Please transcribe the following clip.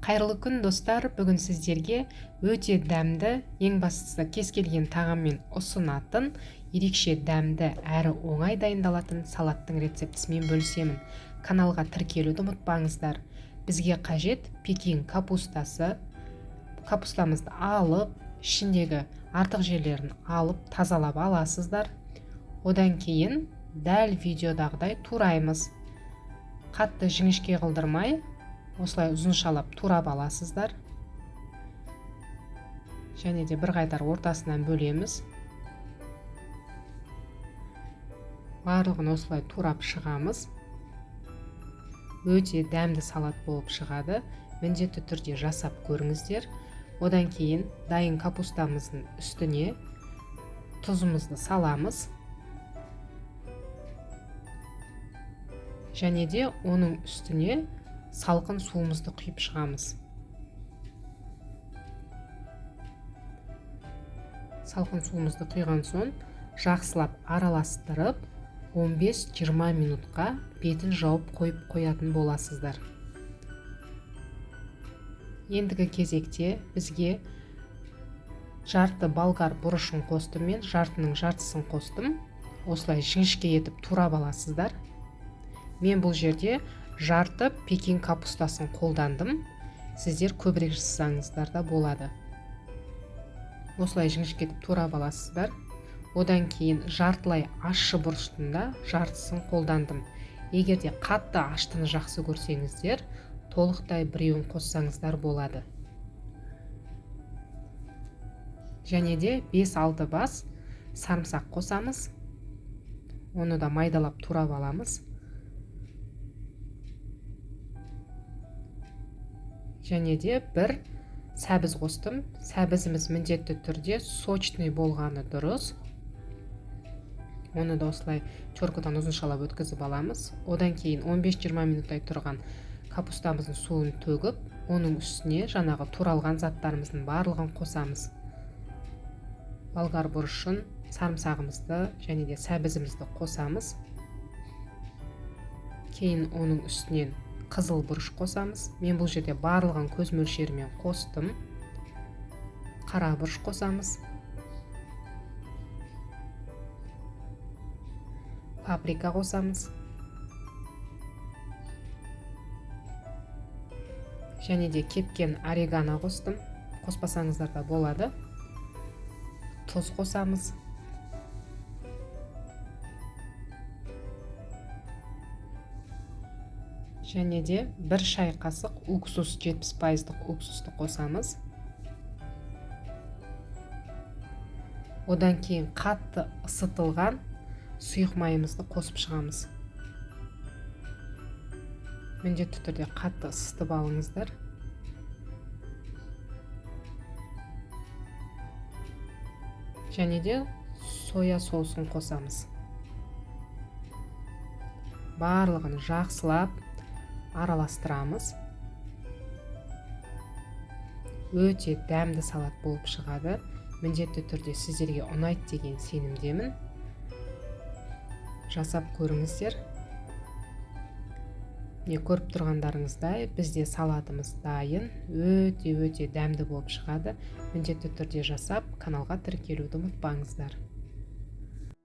Қайырлы күн, достар! Бүгін сіздерге өте дәмді, ең бастысы кез келген тағаммен ұсынатын, ерекше дәмді әрі оңай дайындалатын салаттың рецептісімен бөлісемін. Каналға тіркелуді ұмытпаңыздар. Бізге қажет пекин капустасы. Капустамызды алып, ішіндегі артық жерлерін алып, тазалап аласыздар. Одан кейін дәл видеодағыдай тураймыз. Қатты жіңішке қылдырмай, осылай ұзыншалап турап аласыздар. Және де бір қайтар ортасынан бөлеміз. Барлығын осылай турап шығамыз. Өте дәмді салат болып шығады. Міндетті түрде жасап көріңіздер. Одан кейін дайын капустамыздың үстіне тұзымызды саламыз. Және де оның үстіне салқын суымызды құйып шығамыз. Салқын суымызды құйған соң жақсылап араластырып, 15-20 минутқа бетін жауып қойып қоятын боласыздар. Ендігі кезекте бізге жарты болгар бұрышын қостым мен, жартының жартысын қостым. Осылай жіңішке етіп турап аласыздар. Мен бұл жерде жарты пекин капустасын қолдандым. Сіздер көбірек жасасаңыздар да болады. Осылай жіңішке етіп турап аласыздар. Одан кейін жартылай ащы бұрыштың да жартысын қолдандым. Егер де қатты аштыны жақсы көрсеңіздер, толықтай біреуін қоссаңыздар болады. Және де 5-6 бас сарымсақ қосамыз. Оны да майдалап турап аламыз. Және де бір сәбіз қостым. Сәбізіміз міндетті түрде сочный болғаны дұрыс. Оны да осылай теркадан ұзыншалап өткізіп аламыз. Одан кейін 15-20 минуттай тұрған капустамыздың суын төгіп, оның үстіне жаңағы туралған заттарымыздың барлығын қосамыз. Болгар бұрышын, сарымсағымызды және де сәбізімізді қосамыз. Кейін оның үстінен қызыл бұрыш қосамыз. Мен бұл жерде барлығын көз мөлшерімен қостым. Қара бұрыш қосамыз. Паприка қосамыз. Және де кепкен орегано қостым. Қоспасаңыздар да болады. Тұз қосамыз. Және де бір шай қасық уксус, 70%-лық уксусты қосамыз. Одан кейін қатты ысытылған сұйық майымызды қосып шығамыз. Міндетті түрде қатты ысытып алыңыздар. Және де соя соусын қосамыз. Барлығын жақсылап араластырамыз. Өте дәмді салат болып шығады. Міндетті түрде сіздерге ұнайды деген сенімдемін. Жасап көріңіздер. Міне, көріп тұрғандарыңыздай, бізде салатымыз дайын. Өте-өте дәмді болып шығады. Міндетті түрде жасап, каналға тіркелуді ұмытпаңыздар.